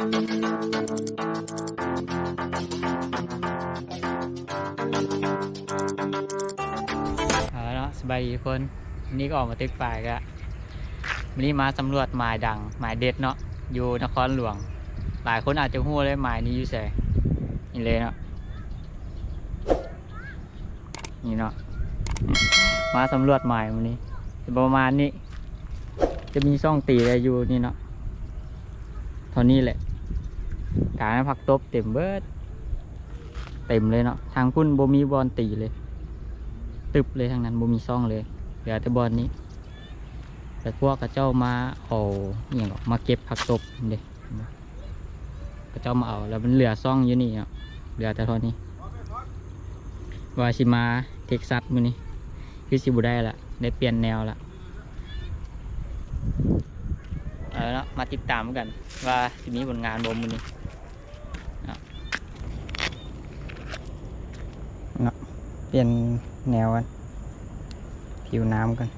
ເອົາລະເນາະ ສະບາຍດີທຸກຄົນ, ມື້ນີ້ກໍອອກມາຕຶກປາກະ ມື້ນີ້ມາສຳຫຼວດໝາຍດັງ ໝາຍເດັດເນາະ ຢູ່ນະຄອນຫຼວງ. ຫຼາຍຄົນອາດຈະຮູ້ເລີຍ ໝາຍນີ້ຢູ່ໃສ. ນີ້ເລີຍເນາະ ນີ້ເນາະ ມາສຳຫຼວດໝາຍມື້ນີ້ ຊິປະມານນີ້. ຈະມີຊ່ອງຕີໄດ້ຢູ່ນີ້ເນາະ ເທົ່ານີ້ແຫຼະ. ກາງນັ້ນຜັກຕົບເຕັມເບີດ ເຕັມເລີຍເນາະ. ທາງພຸ້ນບໍ່ມີບ່ອນຕີເລີຍ ຕຶບເລີຍທາງນັ້ນ ບໍ່ມີຊ່ອງເລີຍ ເຫຼືອແຕ່ບ່ອນນີ້. ແຕ່ພວກເຂົາເຈົ້າມາເອົາອີ່ຫຍັງ ມາເກັບຜັກຕົບເດ້ ເຂົາເຈົ້າມາເອົາ ແລ້ວມັນເຫຼືອຊ່ອງຢູ່ນີ້ເນາະ ເຫຼືອແຕ່ເທົ່ານີ້. ວ່າຊິມາເທັກຊັສມື້ນີ້ ຄືຊິບໍ່ໄດ້ລະ ໄດ້ປ່ຽນແນວລະ. ເອົາລະເນາະ ມາຕິດຕາມກັນວ່າຊິມີຜົນງານບໍ່ມື້ນີ້ເນາະ. ເນາະ ປ່ຽນແນວກັນ ຜິວນ້ຳກັນ.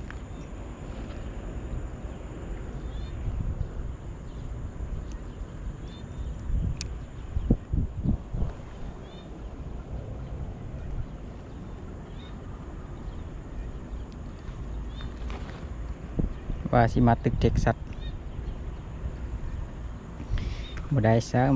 ວ່າຊິມາຕຶກເທັກຊັສ ບໍ່ໄດ້ຊ້ຳ.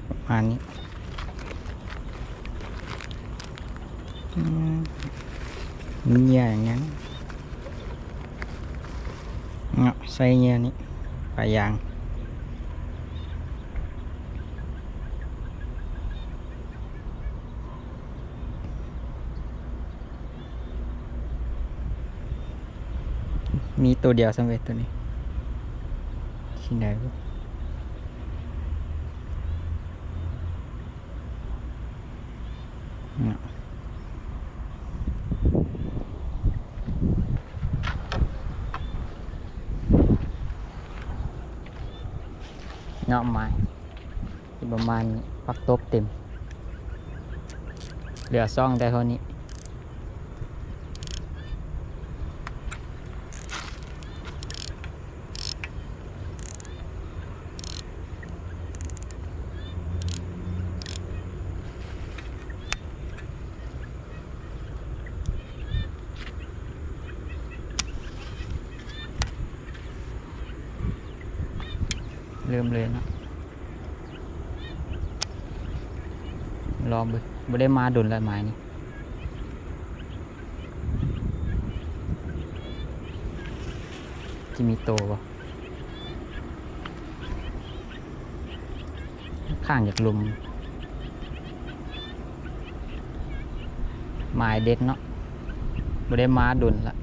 ປະມານນີ້ ອືມ ເຫຍື່ອຫຍັງເນາະ ໃສ່ເຫຍື່ອນີ້ ປາຢາງ. ມີໂຕດຽວຊ້ຳເວີຍ ໂຕນີ້ ຊິໄດ້ບໍ່ເນາະ. ເນາະ ໝາຍ ປະມານນີ້ ຜັກຕົບເຕັມ ເຫຼືອຊ່ອງໄດ້ເທົ່ານີ້. ເລີ່ມເລີຍເນາະ ລອງເບິ່ງ ບໍ່ໄດ້ມາດົນແລ້ວໝາຍນີ້ ຊິມີໂຕບໍ່ ຂ້າງຢາກລົມ ໝາຍເດັດເນາະ ບໍ່ໄດ້ມາດົນລະ.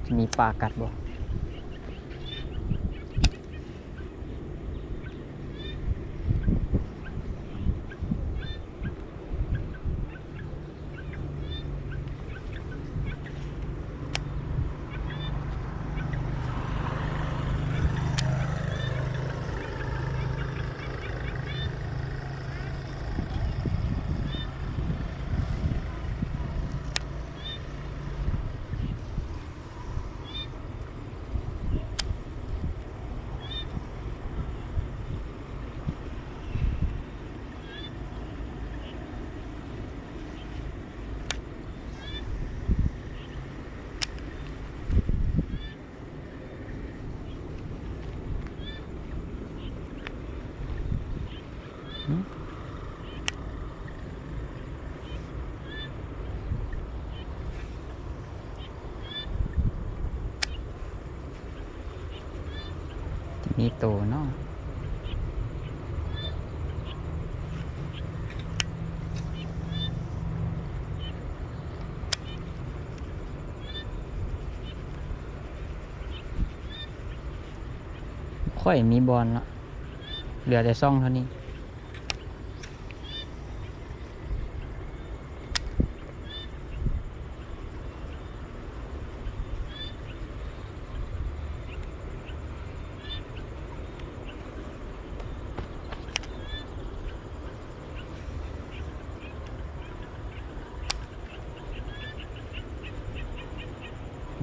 ຈະມີປາກັດບໍ່? ມີໂຕເນາະ. ຂ້ອຍມີບ່ອນເນາະ ເຫຼືອແຕ່ຊ່ອງເທົ່ານີ້.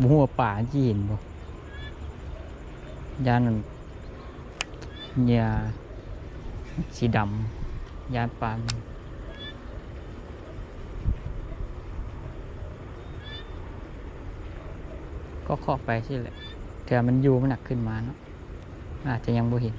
ບໍ່ຮູ້ວ່າປາມັນຊິເຫັນບໍ່ ຢ້ານມັນ ເຫຍື່ອສີດຳ ຢ້ານປາມັນ ກໍເຄາະໄປຊີ້ແຫຼະ ເທື່ອມັນຢູ່ມັນໜັກຂຶ້ນມາເນາະ ອາດຈະຍັງບໍ່ເຫັນ.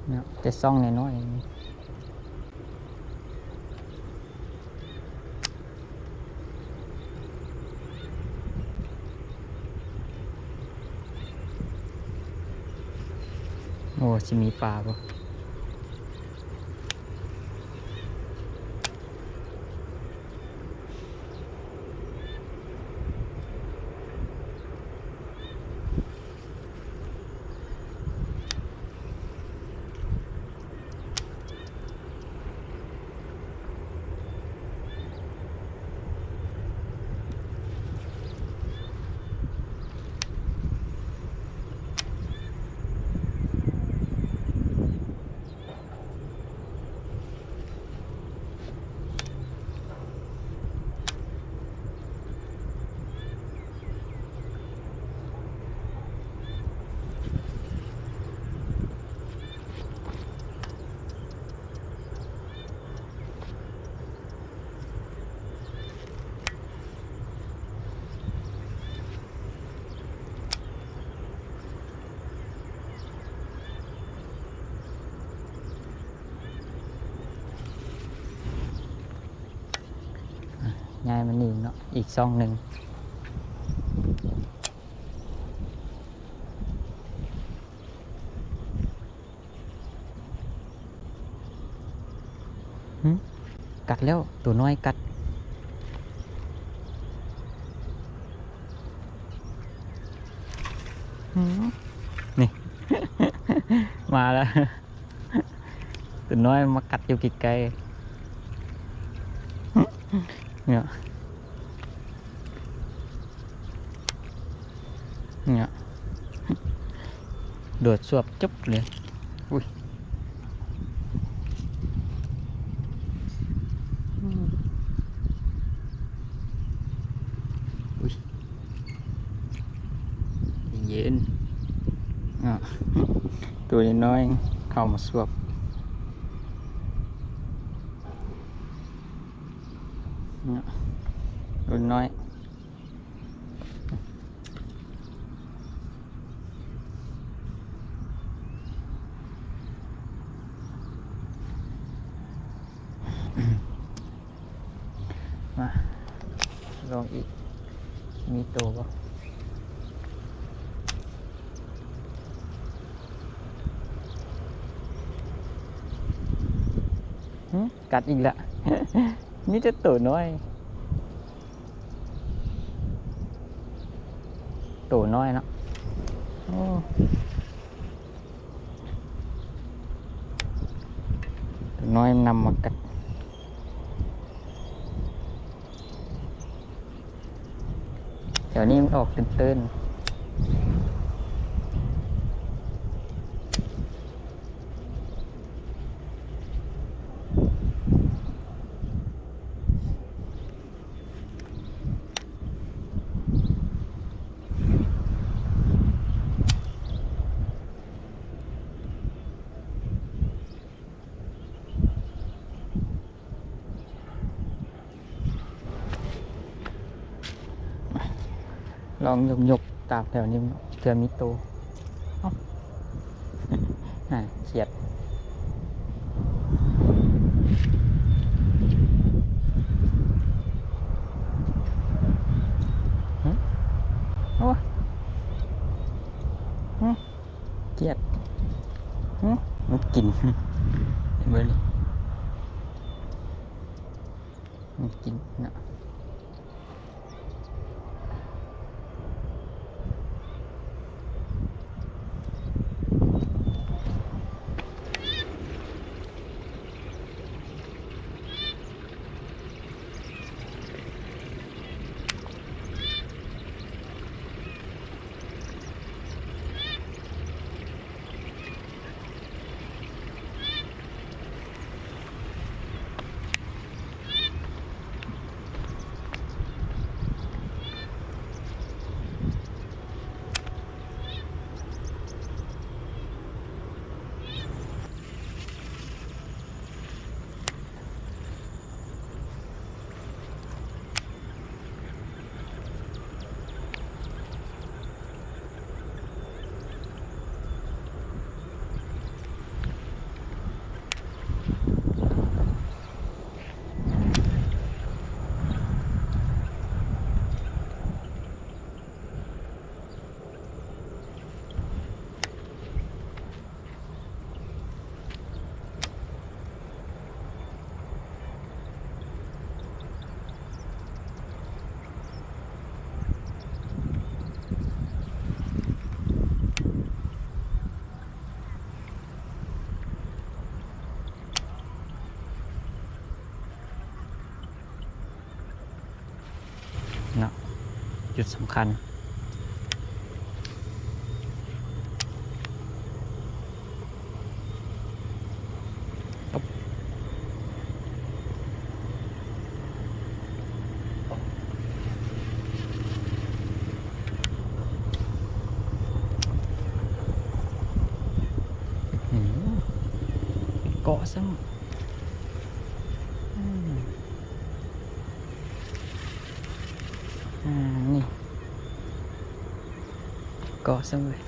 ເນາະ ແຕ່ຊ່ອງນ້ອຍໆ ໂອ້ ຊິມີປາບໍ່? ຍ້າຍມານີ້ເນາະ ອີກຊ່ອງໜຶ່ງ. ຫຶ ກັດແລ້ວ ໂຕນ້ອຍກັດ ຫື ນີ້ ມາແລ້ວ ໂຕນ້ອຍມາກັດຢູ່ໃກ້ໆ ເນາະ. ເນຍ ໂດດສວບຈຸບເລີຍ ອຸ້ຍ ອຸ້ຍ ເຢັນ ເນາະ ໂຕນ້ອຍໆ ເຂົ້າມາສວບ ເນາະ ໂຕນ້ອຍ. ມາ ລອງອີກ ມີໂຕບໍ່? ຫຶ ກັດອີກແລ້ວ ມີແຕ່ໂຕນ້ອຍ. ໂຕນ້ອຍເນາະ ໂອ້ ໂຕນ້ອຍນຳມາກັດ ແຖວນີ້ມັນອອກຕື່ນໆ. ລອງຍົກໆຕາມແຖວນີ້ເທື່ອມີໂຕ. ເອົ້າ ຫາຂຽດ. ຫຶ ໂອ້ ຫຶ ຂຽດ. ຫຶ ມັນກິນ ເບິ່ງນີ້ ມັນກິນນະ. ເນາະ ຈຸດສຳຄັນ. ເກາະຊ້ຳ ອືມ ອ່າ ນີ້ ເກາະຊ້ຳເວີຍ.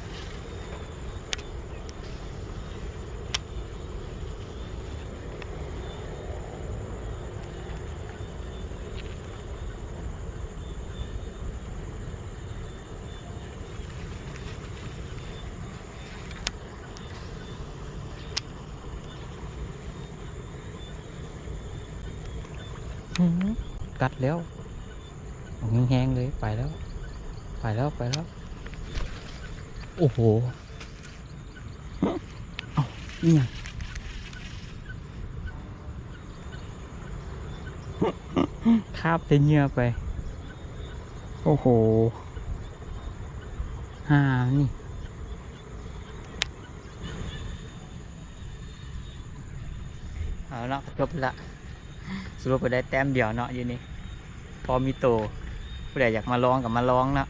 ຫື ກັດແລ້ວ ແຮງໆເລີຍ ໄປແລ້ວ ໄປແລ້ວ ໄປແລ້ວ. ໂອ້ໂຫ ເອົ້າ ອີ່ຫຍັງ ຄາບແຕ່ເຫຍື່ອໄປ. ໂອ້ໂຫ ຫານີ້. ເອົາເນາະ ຈົບລະ ສະຫຼຸບກໍໄດ້ແຕ້ມດຽວເນາະ ຢູ່ນີ້ພໍມີໂຕ. ຜູ້ໃດຢາກມາລອງກໍມາລອງເນາະ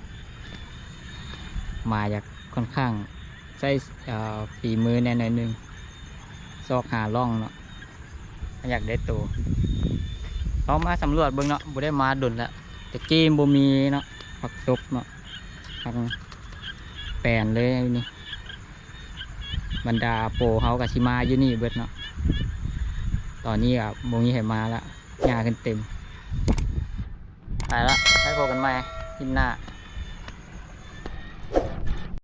ມາຢາກຄ່ອນຂ້າງໃຊ້ ເອີ ຝີມືແດ່ໜ້ອຍໜຶ່ງ ຊອກຫາລ່ອງເນາະ ຢາກໄດ້ໂຕ. ລອງມາສຳຫຼວດເບິ່ງເນາະ ບໍ່ໄດ້ມາດົນລະ ແຕ່ກີ້ບໍ່ມີເນາະ ຜັກຕົບເນາະ ຜັກແປນເລີຍນີ້. ບັນດາໂປເຮົາກໍຊິມາຢູ່ນີ້ເບິດເນາະ ຕອນນີ້ກໍບໍ່ມີໃຜມາລະ ຫຍ້າຂຶ້ນເຕັມ. ໄປລະ ໄວ້ພົບກັນໃໝ່ຄລິບໜ້າ.